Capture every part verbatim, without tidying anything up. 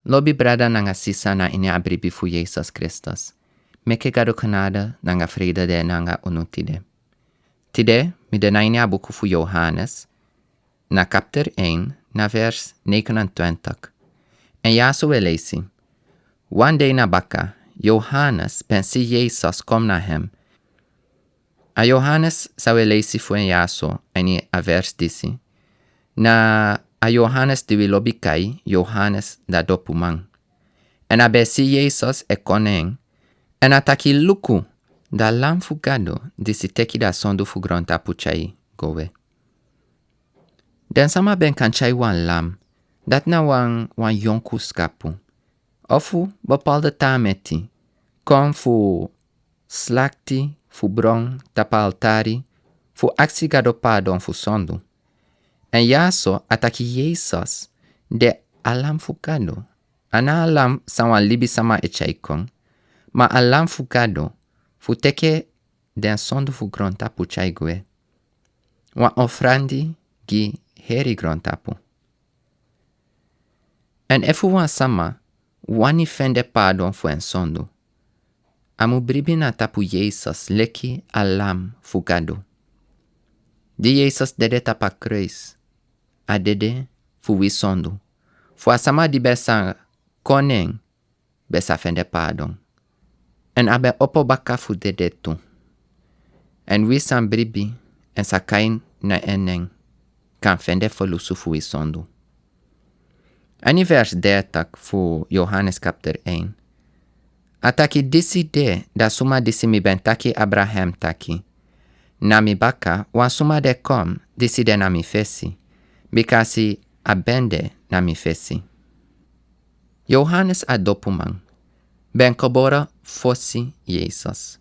Lobi brada nanga sisa na ini a bribi fu Yesus Kristus. Meke Gado genade nanga vrede de nanga unu tide. Tide, mi de na ini a buku fu Yohanes, na kapter één, na vers negenentwintig. En yaso we leisi: Wan dei na baka, Yohanes ben si Yesus kon na hem. A Yohanes san we leisi fu en yaso, a ini a vers disi, na a Yohanes di wi lobi kai Yohanes da dopuman. En a ben si Yesus e kon na en, en a taki: Luku, da lam fu Gado disi teki da sondu fu grontapu tyai go we. Den sama ben kan tyai wan lam, dati na wan, wan yonku skapu, ofu bepaalde taa meti, kon fu slakti, fu bron tapu altari, fu aksi Gado pardon fu sondu. En yaso a taki Yesus de a lam fu Gado. A na a lam san wan libisama e tyai kon, ma a lam fu Gado fu teki den sondu fu grontapu tyai gwe. Wan ofrandi gi heri grontapu. En efu wan sama wani fende pardon fu en sondu, a mu bribi na tapu Yesus leki a lam fu Gado. Di Yesus dede tapu a kruis, a dede fu wi sondu, fu a sama di ben sa kon na en ben sa fende pardon. En a ben opo baka fu dede tu. En wi san bribi en sa kai na en nen kan fende ferlusu fu wi sondu. A ini vers dertig fu Yohanes kapter één, a taki: Disi de da suma disi mi ben taki Abraham taki: Na mi baka wan suma de kon disi de na mi fesi, bikasi a ben de na mi fesi. Yohanes a dopuman ben gebore fosi Yesus.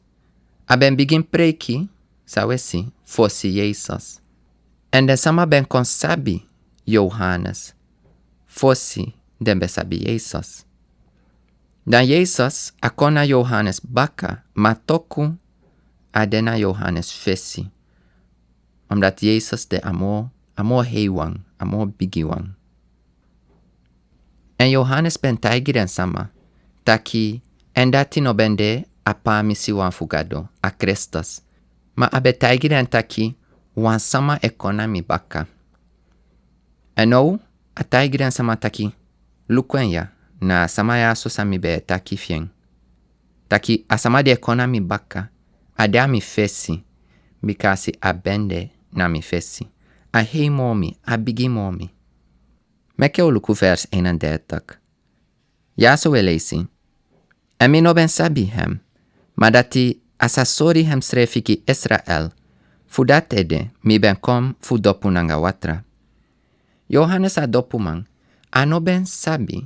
A ben bigin preiki, san we si, fosi Yesus. En den sama ben kon sabi Yohanes fosi den ben sabi Yesus. Dan Yesus a kon na Yohanes baka, ma toku a de na Yohanes fesi. Omdat Yesus de a moro, a moro hei wan, a moro bigi wan. En Yohanes ben taigi den sama taki en dati no ben de a pamisi wan fu Gado, a Kristus. Ma a ben taigi den taki wan sama e kon na mi baka. En now a taigi den sama taki: Luku en ya, na a sama yaso san mi ben e taki fi en. Taki a sama di e kon na mi baka, a de a mi fesi, bikasi a ben de na mi fesi. A hei moro mi, a bigi moro mi. Meke un luku vers eenendertig. Yaso we leisi: En mi no ben sabi hem, ma dati a sa sori hemsrefi gi Israel, fu dati ede mi ben kon fu dopu nanga watra. Yohanes a dopuman, a no ben sabi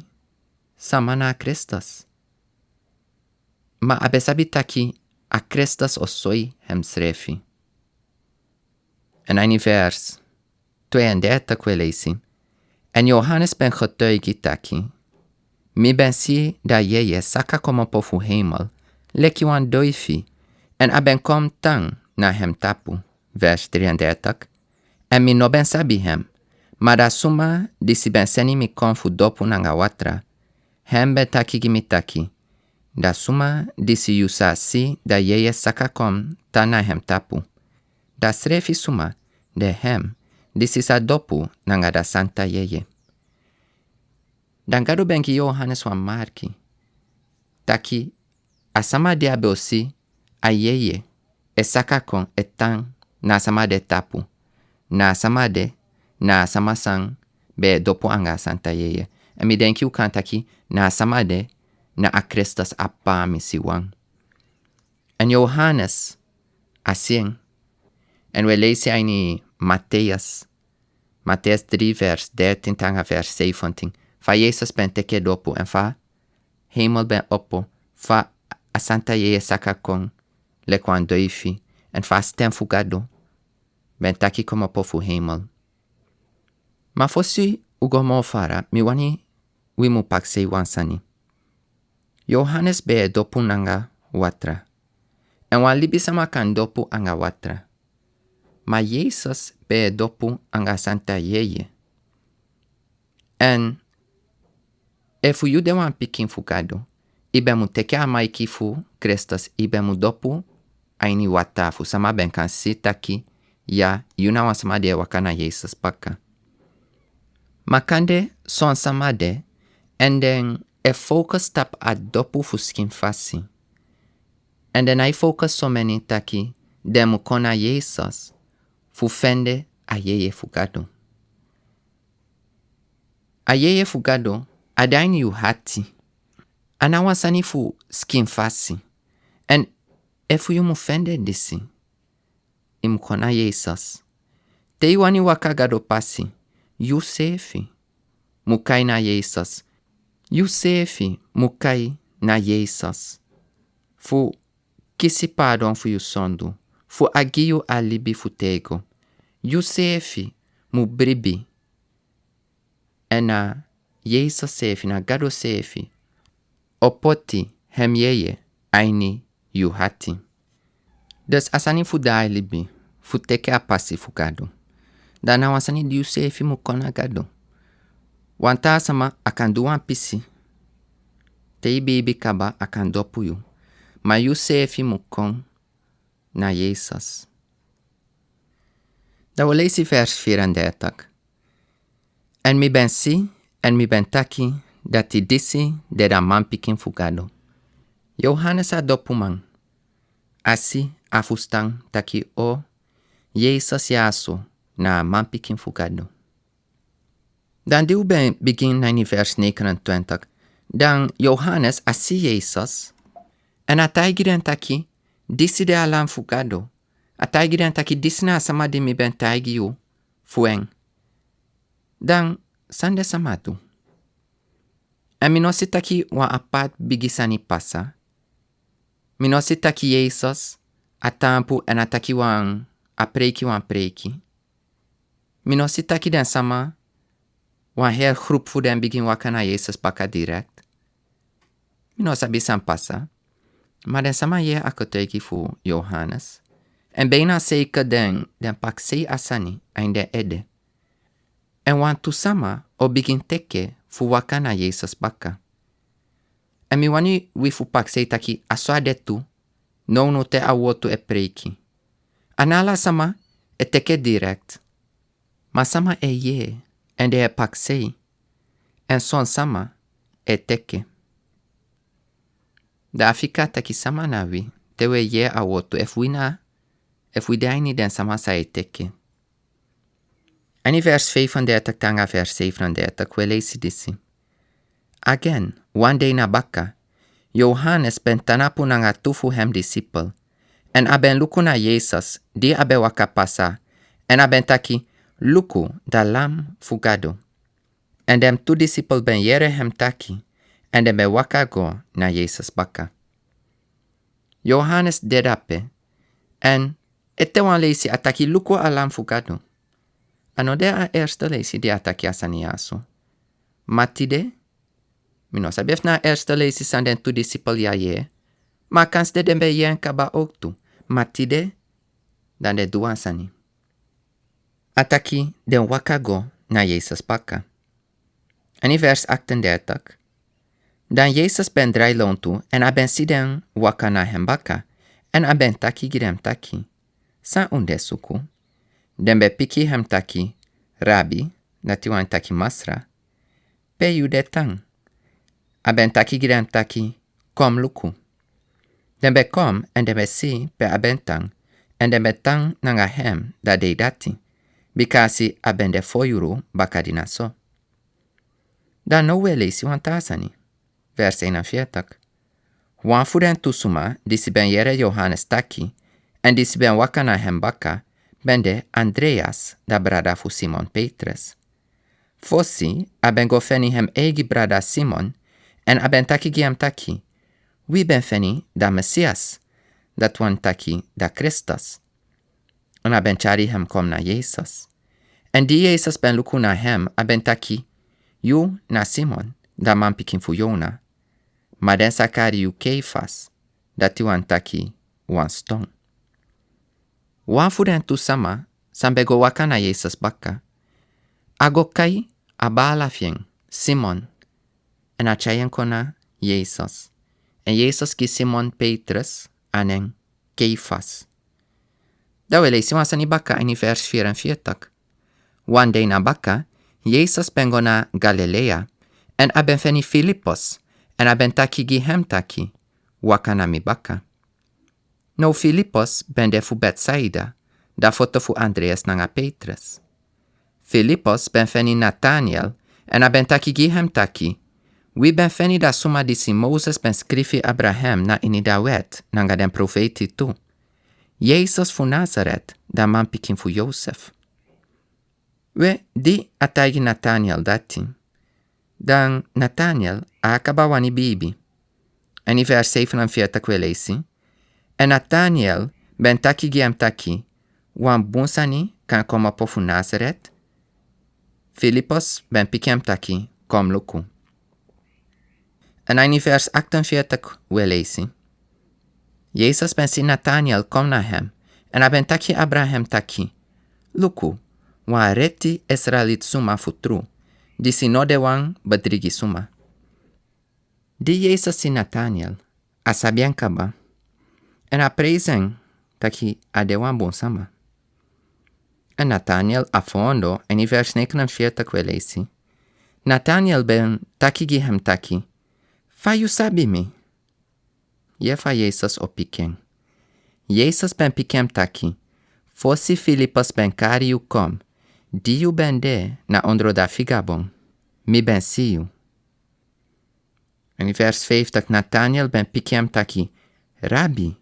sama na a Kristus. Ma a ben sabi taki a Kristus o sori hemsrefi. En a ini vers tweeëndertig we leisi: En Yohanes ben getuigi taki: Mi ben si da Yeye saka komopo fu hemel, leki wan doifi, en a ben kon tan na hem tapu. Vers drieëndertig: En mi no ben sabi hem, ma da suma disi ben seni mi kon fu dopu nanga watra, hem ben taki gi mi taki: Da suma disi yu sa si da Yeye saka kon tan na hem tapu, dasrefi suma de hem disi sa dopu nanga da Santa Yeye. Dan Gado ben gi Yohanes wan marki taki a sama di a ben o si a Yeye e saka kon e tan na a sama de tapu, na a sama de na a sama san ben e dopu anga a Santa Yeye. En mi denki un kan taki na a sama de na a Kristus, a pamisi wan. En Yohanes a si en. En we leisi a ini Mateus, Mateus drie vers dertien te nanga vers zeventien, fa Yesus ben teki dopu en fa hemel ben opo, fa a Santa Yeye saka kon leki wan doifi, en fa a sten fu Gado ben taki komopo fu hemel. Ma fosi un go moro fara, mi wani wi mu prakseri wan sani. Yohanes ben e dopu nanga watra. En wan libisama kan dopu anga watra. Ma Yesus ben e dopu anga Santa Yeye. En Efu yu de wan pikin fu Gado, i ben mu teki a maiki fu Kristus, i ben mu dopu a ini wataa fu sama ben kan si taki, ya, yu na wan sama di e waka na Yesus baka. Ma kande son sama de, èn den e focus tapu a dopu fu skin fasi. Èn den nai focus someni taki den mu kon na Yesus fu fende a yeye fu Gado. A yeye fu Gado a de a ini yu ati. A na wan sani fu skin fasi. Èn efu yu mu fende disi, i mu kon na Yesus. Te i wani waka Gado pasi, yuseefi mu kai na Yesus. Yuseefi mu kai na Yesus fu kisi pardon fu yu sondu, fu a gi yu a libi fu tego. Yuseefi mu bribi. Èn na Yesus seefi, na Gado seefi o poti hem yeye a ini yu ati. Dus a sani fu daai libi, fu teki a pasi fu Gado, dan na wan sani di yuseefi mu kon na Gado. Wan taa sama a kan du wan pisi. Te i biibi kaba a kan dopu yu. Ma yuseefi mu kon na Yesus. Dan wi leisi vers vierendertig. Èn mi ben si, èn mi ben taki, dati disi de a manpikin fu Gado. Yohanes a dopuman, a si, a fustan taki o, Yesus yaso na a manpikin fu Gado. Dan di wi ben bigin na ini vers negenentwintig, dan Yohanes a si Yesus, èn a taigi den taki, disi de a Lam fu Gado. A taigi den taki, disi na a sama di mi ben taigi yu fu en. Dan san den sama du? Èn mi no si taki wan apart bigi sani pasa. Mi no si taki Yesus a tampu èn a taki wan, a preiki wan preiki. Mi no si taki den sama, wan heri grupu fu den bigin waka na Yesus baka direkt. Mi no sabi san pasa, ma den sama yere a kotoigi fu Yohanes. Èn bijna zeker den, den pakisei a sani a ini den ede. Èn wantu sama o bigin teke fu waka na Yesus baka. Èn mi wani wi fu pakisei taki a so a de tu, nownow te a wortu e preiki. A no ala sama e teke direkt. Ma sama e yere, èn den e pakisei, èn son sama e teke. Dan a fika taki sama na wi, te wi e yere a wortu, efu wi na, efu wi de a ini den sama san e teke. A ini vers vijfendertig te nanga vers zevenendertig, wi e leisi disi. Again, wan dei na baka, Yohanes ben tanapu nanga tu fu hem disipel, èn a ben luku na Yesus, di a ben waka pasa, èn a ben taki, luku, a Lam fu Gado. Èn den tu disipel ben yere hem taki, èn den ben waka go na Yesus baka. Yohanes de dape, èn ete wan leisi a taki, luku a Lam fu Gado. A no de a eerste leisi di a taki a sani yaso. Ma tide, mi no sabi efu na a eerste leisi san den tu disipel ya yere, ma a kansi de den ben yere en kaba ook tu. Ma tide, dan den du wan sani. A taki den waka go na Yesus baka. A ini vers achtendertig. Dan Yesus ben drai lontu, èn a ben si den waka na hem baka, èn a ben taki gi den taki, san un de suku? Den ben piki hem taki, Rabi, dati wani taki Masra, pe yu de tan? A ben taki gi den taki, kon luku. Den ben kon, èn den ben si pe a ben tan, èn den ben tan nanga hem a dei dati, bikasi a ben de fo yuru baka di na so. Dan now wi e leisi wan taa sani. Vers eenenveertig. Wan fu den tu suma, disi ben yere Yohanes taki, èn disi ben waka na hem baka, ben de Andreas, a brada fu Simon Petrus. Fosi, a ben go feni hem eigi brada Simon, èn a ben taki gi hem taki, wi ben feni a Mesias, dati wani taki a Kristus. Èn a ben tyari hem kon na Yesus. Èn di Yesus ben luku na hem, a ben taki, yu na Simon, a manpikin fu Yona. Ma den sa kari yu Kefas, dati wani taki wan ston. Wan fu den tu sama, san ben go waka na Yesus baka, a go kai a baala fi en, Simon, èn a tyai en kon na Yesus. Èn Yesus gi Simon Petrus a nen Kefas. Dan wi e leisi wan sani baka ini vers vierenveertig. Wan dei na baka, Yesus ben go na Galilea, èn a ben feni Filipus, èn a ben taki gi hem taki: "Waka na mi baka." Now Filipus ben de fu Betsaida, da foto fu Andreas nanga Petrus. Filipus ben feni Nataniel, èn a ben taki gi hem taki: "Wi ben feni da suma disi Moses ben skrifi abra hem na ini da wet nanga den profeiti tu. Yesus fu Nazaret, da manpikin fu Yosef." We, di a taigi Nataniel dati, dan Nataniel a kaba wani biibi. Ini vers zevenenveertig wi e leisi: "Èn Nataniel ben taki gi hem taki: Wan bun sani kan komopo fu Nazaret?" Filipus ben piki hem taki: "Kon luku." Èn ini vers achtenveertig wi e leisi: "Yesus ben si Nataniel kon na hem, èn a ben taki abra hem taki: Luku, wan reti Israelit suma fu tru, disi no de wan bedrigi suma." Di Yesus si Nataniel, a sabi en kaba, èn a preisi en taki a de wan bun sama. Èn Nataniel a fondo, ini vers negenenveertig wi e leisi: "Nataniel ben taki gi hem taki: Fa yu sabi mi?" Yere fa Yesus o piki en. Yesus ben piki hem taki: "Fosi Filipus ben kari yu kon, di yu ben de na ondro da figabon, mi ben si yu." Ini vers vijftig Nataniel ben piki hem taki: "Rabi,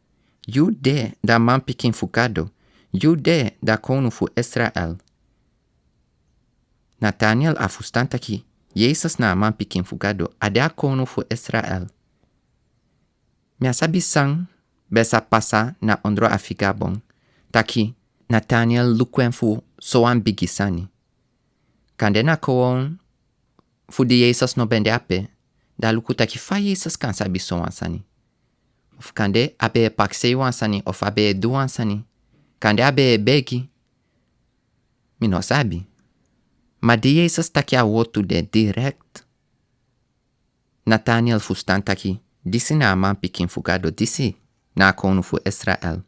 yu de da manpikin fu Gado, yu de da kownu fu Israel." Nataniel a fustan taki Yesus na a manpikin fu Gado, a de a kownu fu Israel. Mi á sabi san ben sa pasa na ondro a figabon, taki Nataniel luku en fu sowan bigi sani. Kande na kowownu fu di Yesus no ben de ape, da a luku taki fa Yesus kan sabi sowan sani. Of kande a ben e pakisei wan sani, of a ben e du wan sani. Kande a ben e begi. Mi no sabi. Ma di Yesus taki a wortu de direkt, Nataniel fustan taki disi na a manpikin fu Gado, disi na a kownu fu Israel.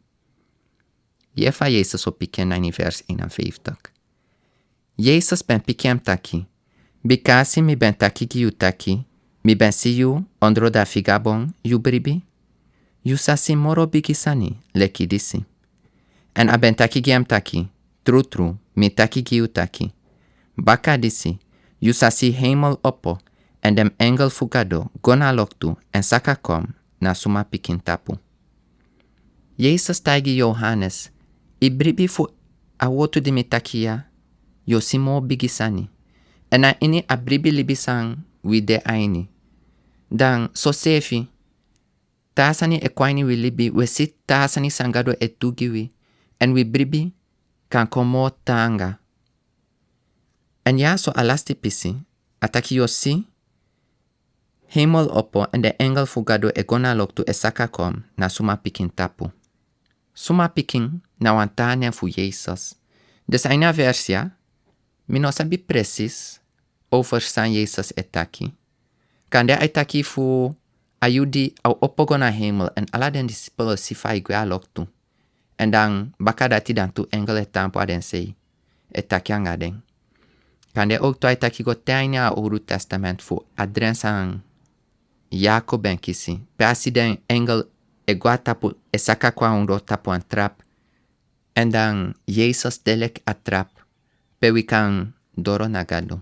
Yere fa Yesus o piki en na ini vers eenenvijftig. Yesus ben piki hem taki: "Bikasi mi ben taki gi yu taki mi ben si yu ondro da figabon, yu bribi? Yu sa si moro bigi sani leki disi." Èn a ben taki gi hem taki: "Trutru, mi taki gi yu taki, baka disi yu sa si hemel opo, èn den engel fu Gado go na loktu èn saka kon na Suma Pikin tapu." Yesus taigi Yohanes: "I bribi fu a wortu di mi taki ya? Yu o si moro bigi sani." Èn na ini a bribi libi san wi de a ini. Dan soseefi, taa sani e kon a ini wi libi, wi e si taa sani san Gado e du gi wi, èn wi bribi kan kon moro taanga. Èn ya so a lasti pisi, a taki yu o si hemel opo èn den engel fu Gado e go na loktu e saka kon na Suma Pikin tapu. Suma Pikin na wan taa nen fu Yesus. Dus a ini a vers ya, mi no sabi presis over san Yesus e taki. Kande a e taki fu a yu di a o opo go na hemel èn ala den disipel o si fa a e gwe a loktu. Èn dan baka dati dan tu engel e tampu a den sei, e taki anga den. Kande ook tu a e taki go te a ini a Owru Testament fu a dren san Yakob ben kisi, pe a si den engel e go a tapu, e saka kon a ondro tapu wan trap. Èn dan Yesus de leki a trap, pe wi kan doro na Gado.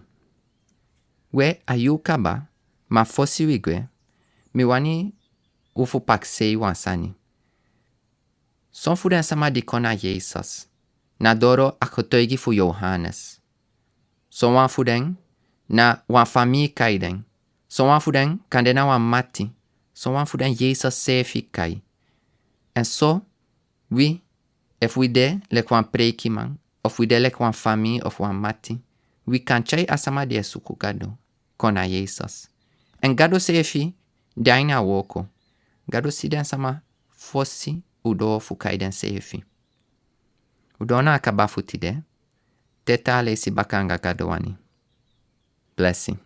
We, a yuu kaba, ma fosi wi gwe, mi wani un fu pakisei wan sani. Son fu den sama di kon na Yesus na doro a kotoigi fu Yohanes. Sonwan fu den na wan famii kai den. Sonwan fu den kande na wan mati. Sonwan fu den Yesus seefi kai. Èn so, wi, efu wi de leki wan preikiman, of wi de leki wan famii of wan mati, wi kan tyai a sama di e suku Gado kon na Yesus. Èn Gado seefi de a ini a wooko. Gado si den sama fosi un doo fu kai denseefi. Un doo na a kaba fu tide. Te taa leisi baka anga Gado wani. Blessing.